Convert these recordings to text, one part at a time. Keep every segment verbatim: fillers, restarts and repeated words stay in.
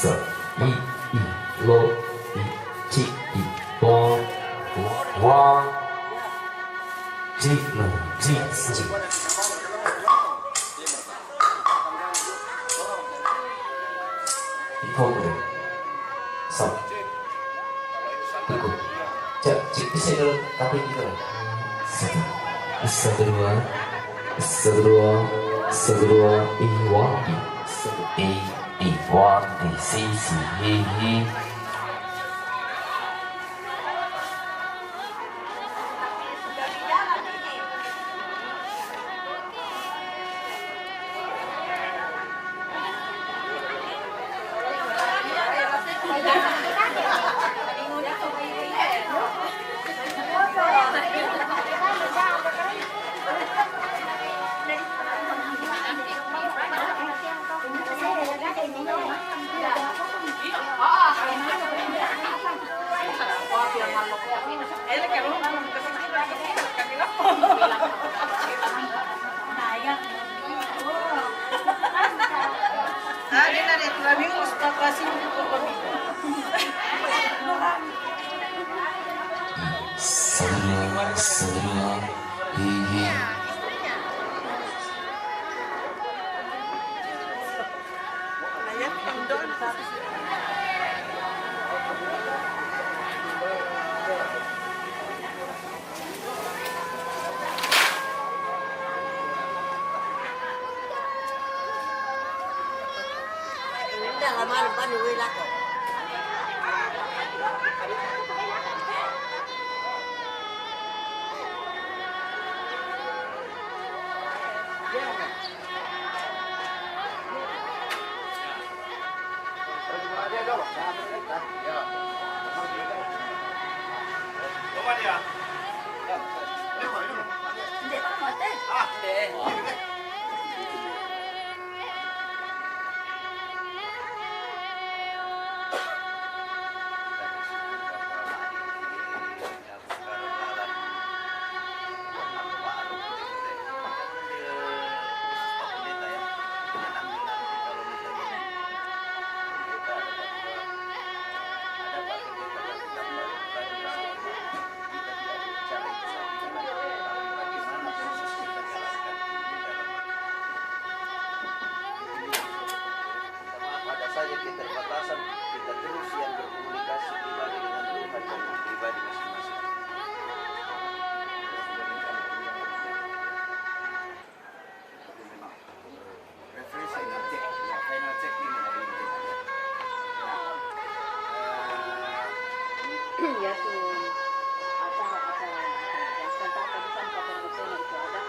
Sa, i, i, lo, i, chi, i, bon, wan, chi, no, chi, chi. Iko, sa, iko. Cak, cik, bisa dulu, tapi gitu lah. Satu. Satu, dua. Satu, dua. Satu, dua. Ih, wah. Satu, ih, ih, wah, ih, si, si, hi, hi. Seru, seru. Hihi. Minta maaf, ada saja keterbatasan, kita terus yang berkomunikasi pribadi dengan Tuhan dan pribadi masing-masing. Refreshing, cek. Ya, final check ini hari ini. Ya. Eh, Ya, tuh. Acara-acara yang tentang tadi kan kata Bukena itu ada.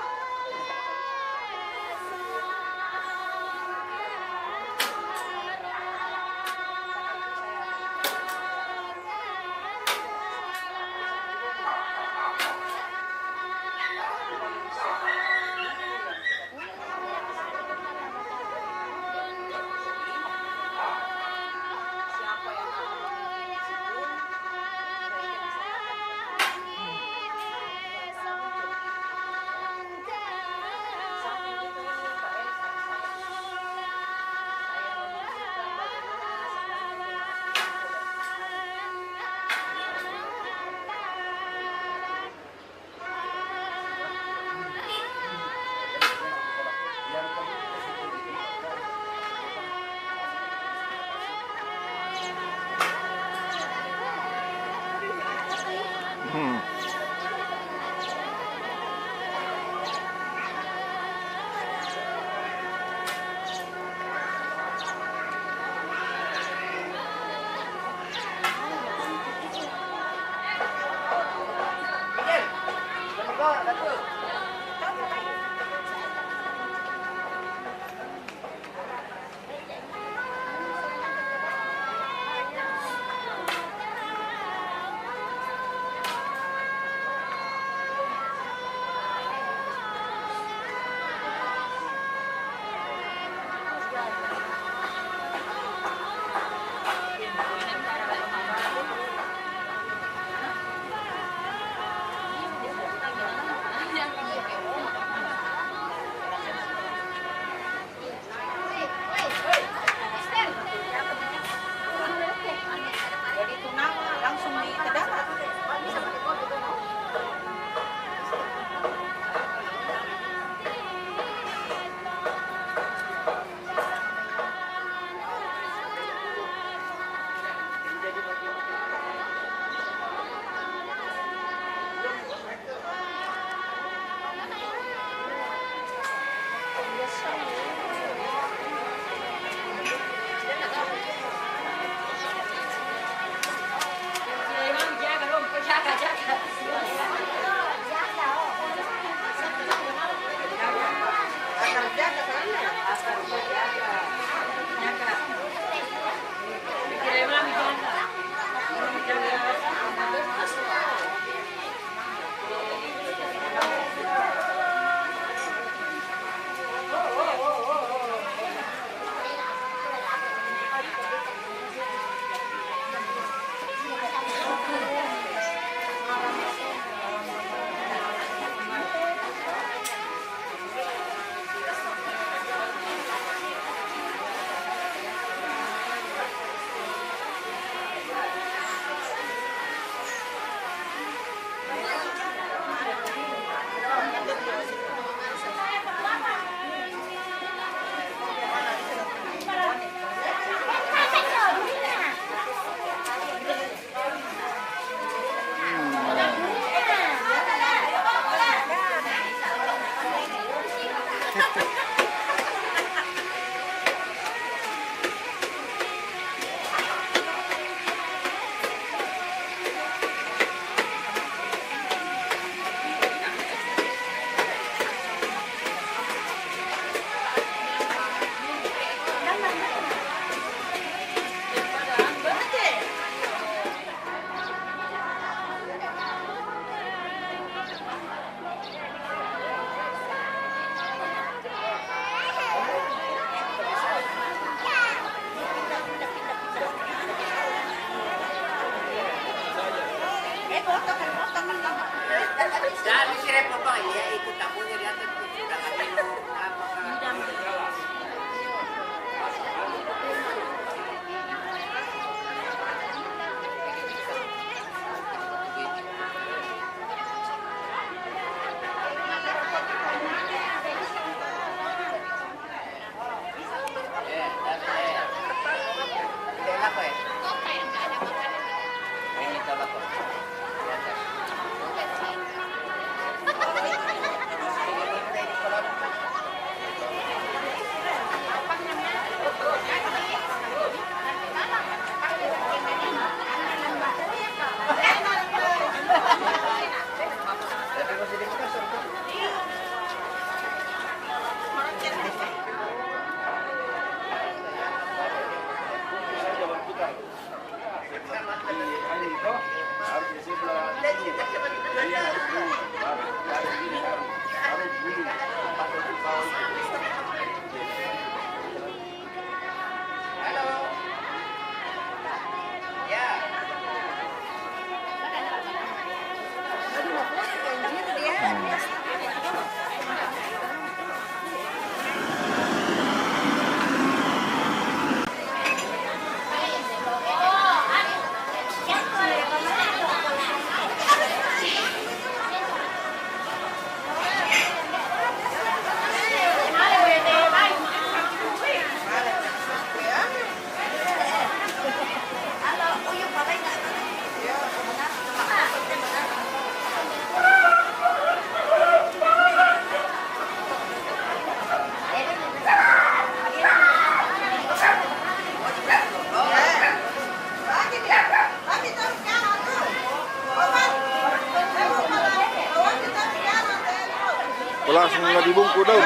Langsung na dibungkus daun.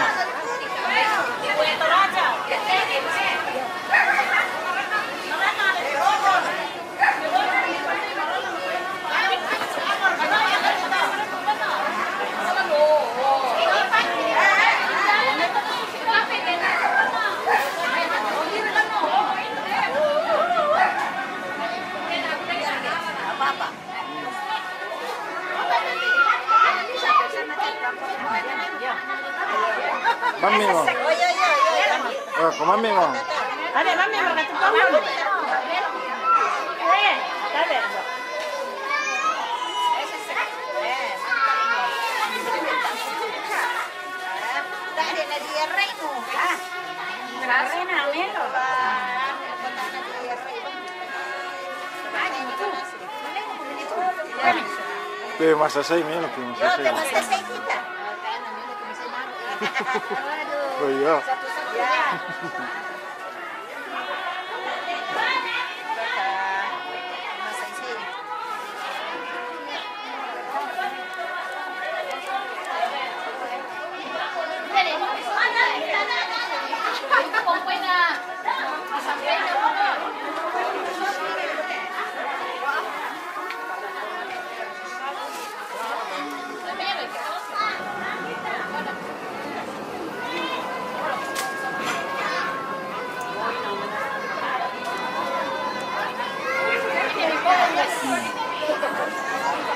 Mami mo. Oh, ko mami mo. Ade, mami mo, katutunan. Eh, ade. Dahil na diarrhea mo. Ah. Diarrhea na, amigo. Pe masasay, menos que masasay. Oh, iya.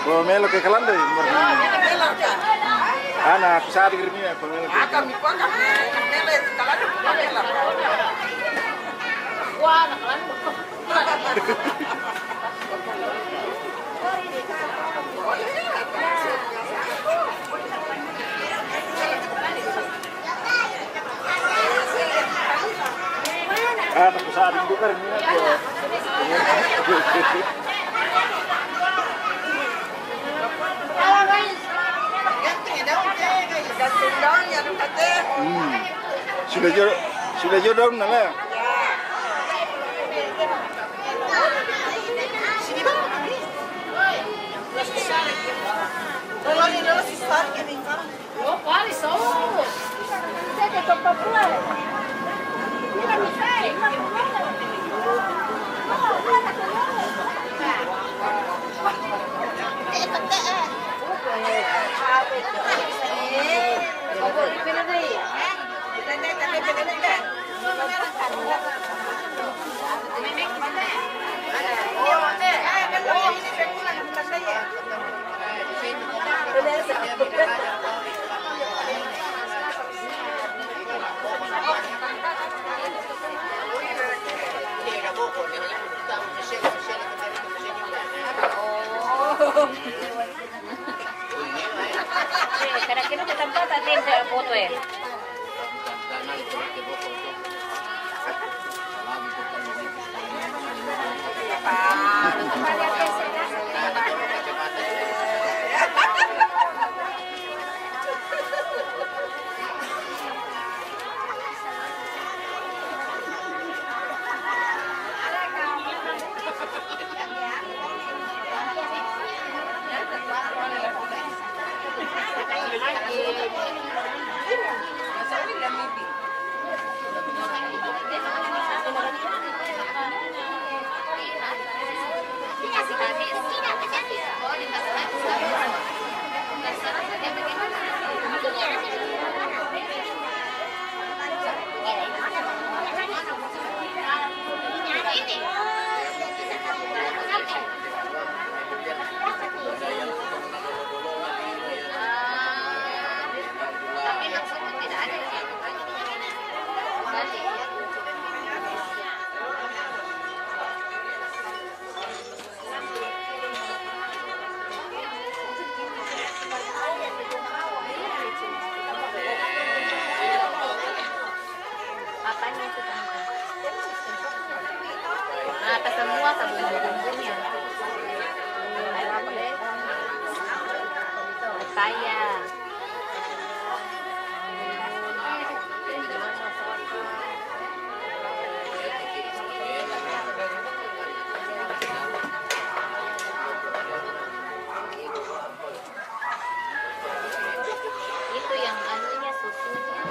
Ko melo ke kalando, ana kusari grimina ko melo ke. Ah, tapos sa ating lugar, hindi na po. Hmm. Sila jo, sila jo daw na la. Apanya itu, teman? Nah, apa semua sabun bumbunya? Pepaya. Itu yang anunya, susunya.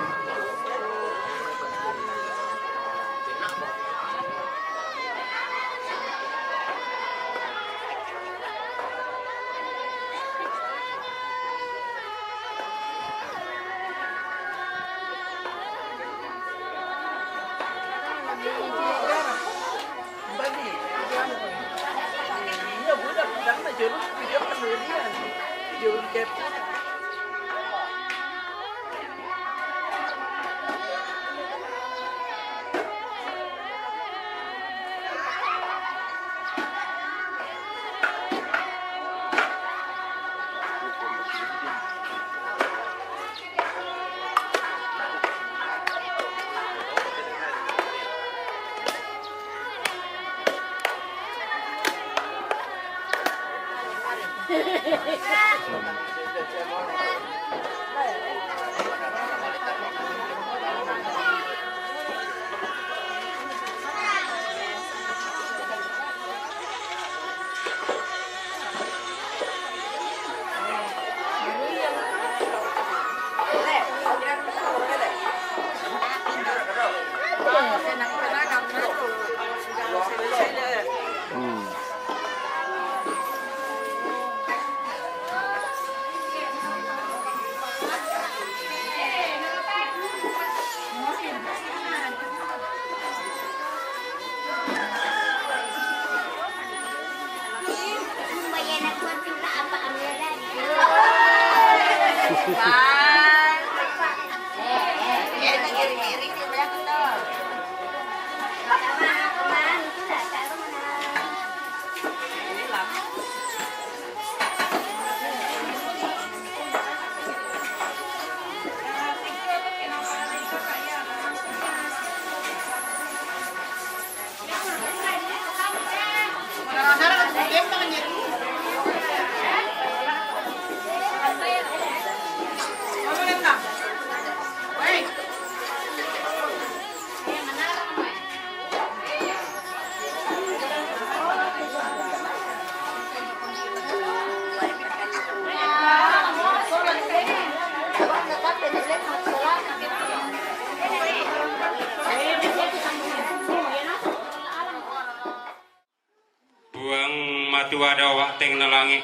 Puang matua dao wa'teng na langi'.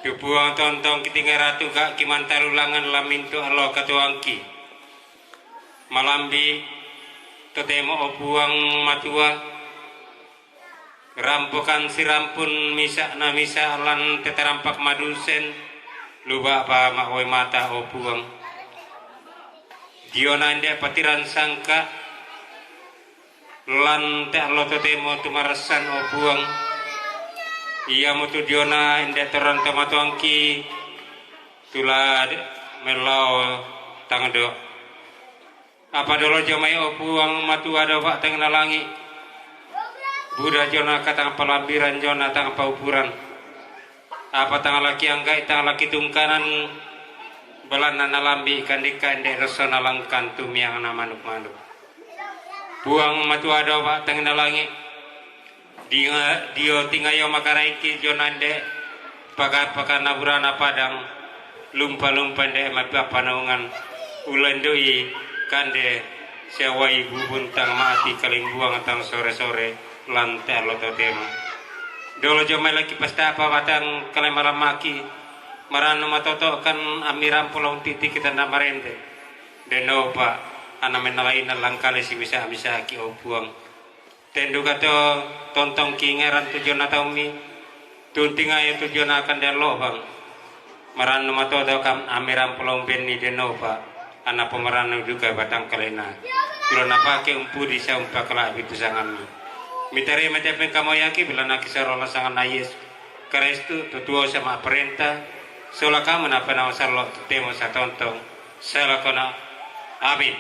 Tu Puang tontongki tingai ratu ga'ki mantalu langngan la mintu allo katoangki. Malambi' totemo, o Puang Matua, rampokan sirampun misa' na misa' lan te tarampak madusen, lu ba'ba ma'uwai mata, o Puang. Diona ende' patiran sangka, lan te allo totemo tumarassan, o Puang. Iamotu diona ende' torang tomatoangki tu la mellao tangdo. Apa dolo jomai, o Puang Matua dao wa'teng na langi', buda jona katang palambiran jona tang paupuran. Apa tang laki angga'i tang laki tungkanan, belanna nalambi' kandikka ende' rosso nalangkan tumiangna manuk-manuk. Puang Matua dao wa'teng na langi', dinga-, dio tingayo makaraiki jona ende' paka-, pakana burana padang, lumpa-lumpa ende' mapapanaungan, ulendu'i kande siawai bubun tang ma'ati kalimbuang tang sore-sore lan te allo totemo. Dolo jomai laki pastapa watang kalemalamaki, marannu matoto kan ammirang polo untiti kita na marende. Dennopa ana mennalaina langkale simisa-misaki, o Puang. Tenduka to tontongki ngerang tujuanna taummi, tuntingayo tujuanna kande allo bang. Marannu matoto kam ammirang polo umbenni dennopa, ana pomarannu duka batang kalena. Kulo napake umpudi saumpa kala'bi tu sangammi. Mitarima te pengkamoyaki, belanna kisaro la sanganna Yesu Kristu, tu tuo sama parenta, sola kamu napa nawa sallo temo satontong, salakona. Amin.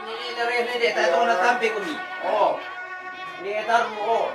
Ini, ini, ini, ini, tak tahu nak sampai kau ni. Oh. Ini taruh, oh.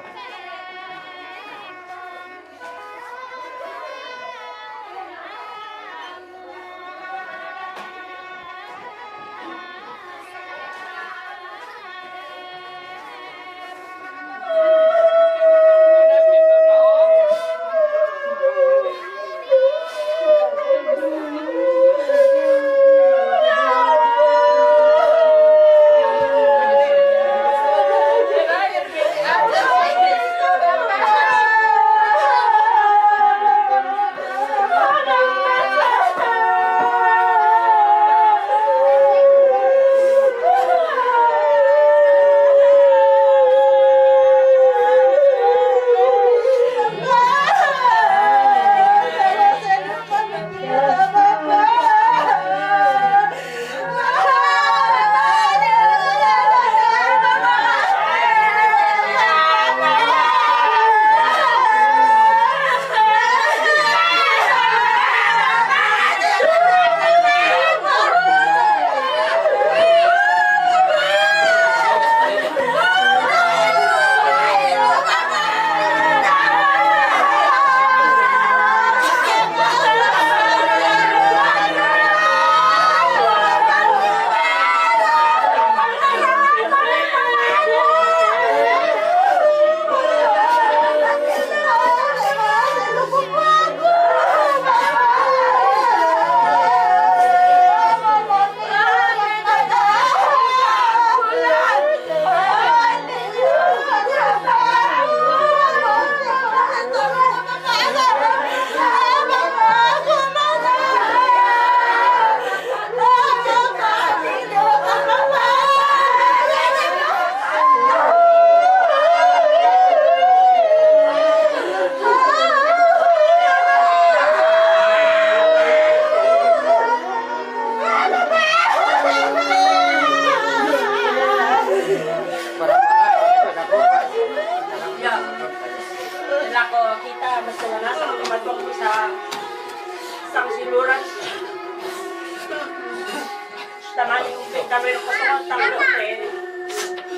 Kami ko tong tang ko te.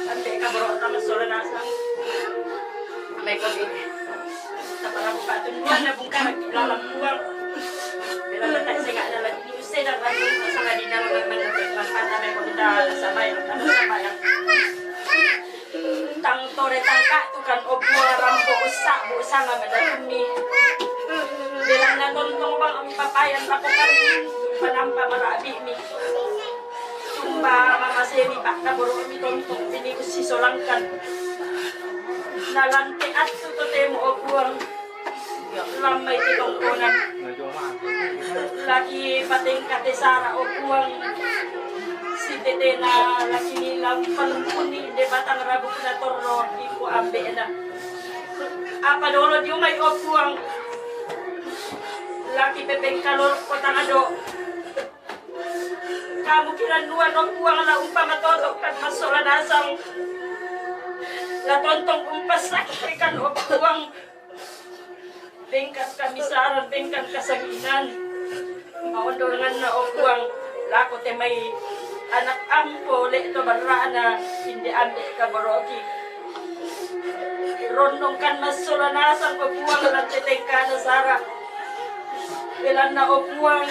Ante ka boro tama sola nasang. Mai ko ni. Tapalang patun dua na bungkana lalang buang. Bila letak sengak dalam ini usai dan ragu masalah di dalam mana mana mana mai ko kita sabai sama yang. Tang tore tangka tu kan obua rampo usak bu sanga madalumi. Bila na tontong bang ami papayan rapo kami panampa marabi mi. Tumba mama semi pakka boro mi tontong bini usi solangkan. Nalante atu to temu obuang. Lambai ti tongkonan. Laki patengkate sara obuang. Si tetena laki ni lam panumpuni de batang rabuk na torro iku ambena. Apa dolo diumai obuang. Laki pepengkalor kota ngado. Kamu kira nuan obuang la umpama totok kan masola nasang. La tontong umpas sakit kan obuang. Bengkas kami saran bengkan kasanginan. Maondo dengan na obuang. Lako temai anak ampo le to barana inde ambe kaboroki. Rondong kan masola nasang obuang lan tetengkana sara. Belanna obuang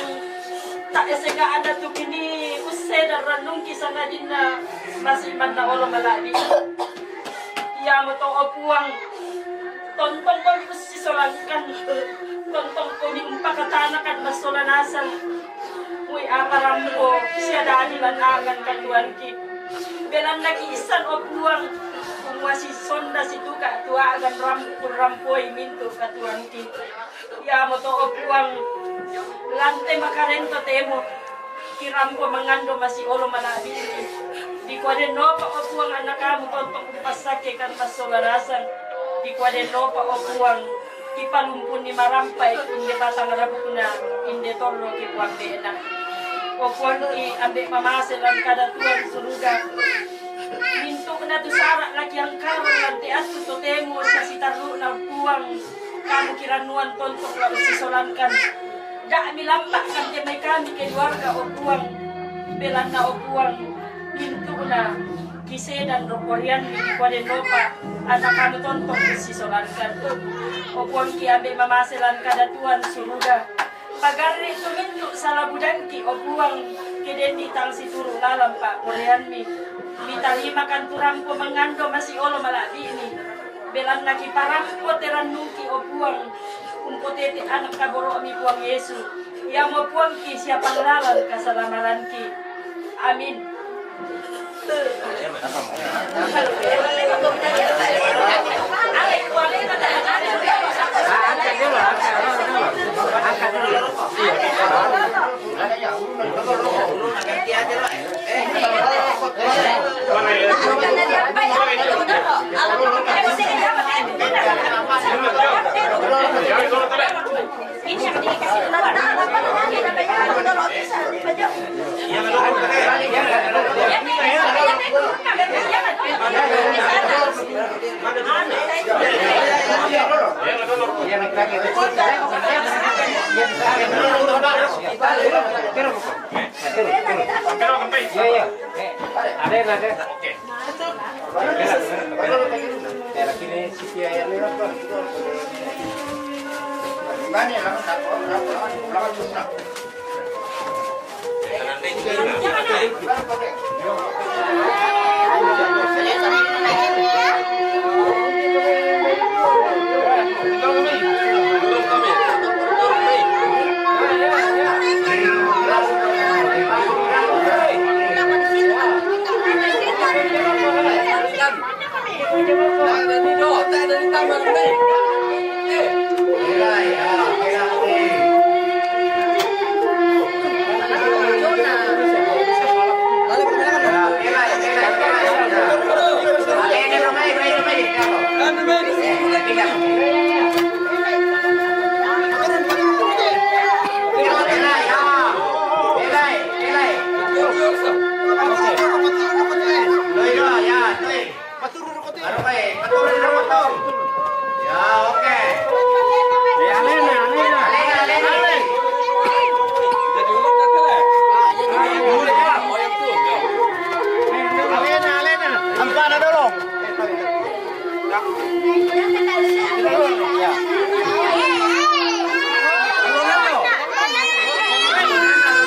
tak esega ada tukini usse dan renungki sangadinna masih manna olo malabi. Iamo to obuang tontong kami ussisolangkan tontong kami umpakatanakan masola nasang. Mui apa rampo siada adilan akan katuanki. Belanna ki isan obuang. Kumua si sonda si tuka tuagan rampu rampoi mintu katuanki. Iamo to obuang lante makarento temo. Kirampo mangando masi olo manabi. Dikuaden nopa obuang anak kamu tontong kupasakke kan masola nasang. Dikuaden nopa obuang. Ipalumpuni marampai inde batang rabukna inde torro ke puambena. Opuangki ambe mamase lan kada Tuhan suruga. Mintukna tu sara laki angkara lan te atu totemu sasitarruna puang. Kamu kiranuan tontok la usisolankan. Dak milambakkan te mai kami keluarga opuang. Belanna opuang. Mintukna Kisedan ro korianni dikuaden nopa, asa kami tontong sisolankan. O Puangki ambe mamase lan kada Tuhan suruga. Pagarri tumintu sala budangki, o Puang, kedenni tang situru lalan pa koreanmi. Mitarimakan turampo mangando masi olo malabini. Belanna kiparampo terannungki, o Puang, umpotete anak kaboro'mi Puang Yesu. Iamo Puangki sia panglalan kasalamaranki. Amin. Iya, iya. Ada, ada.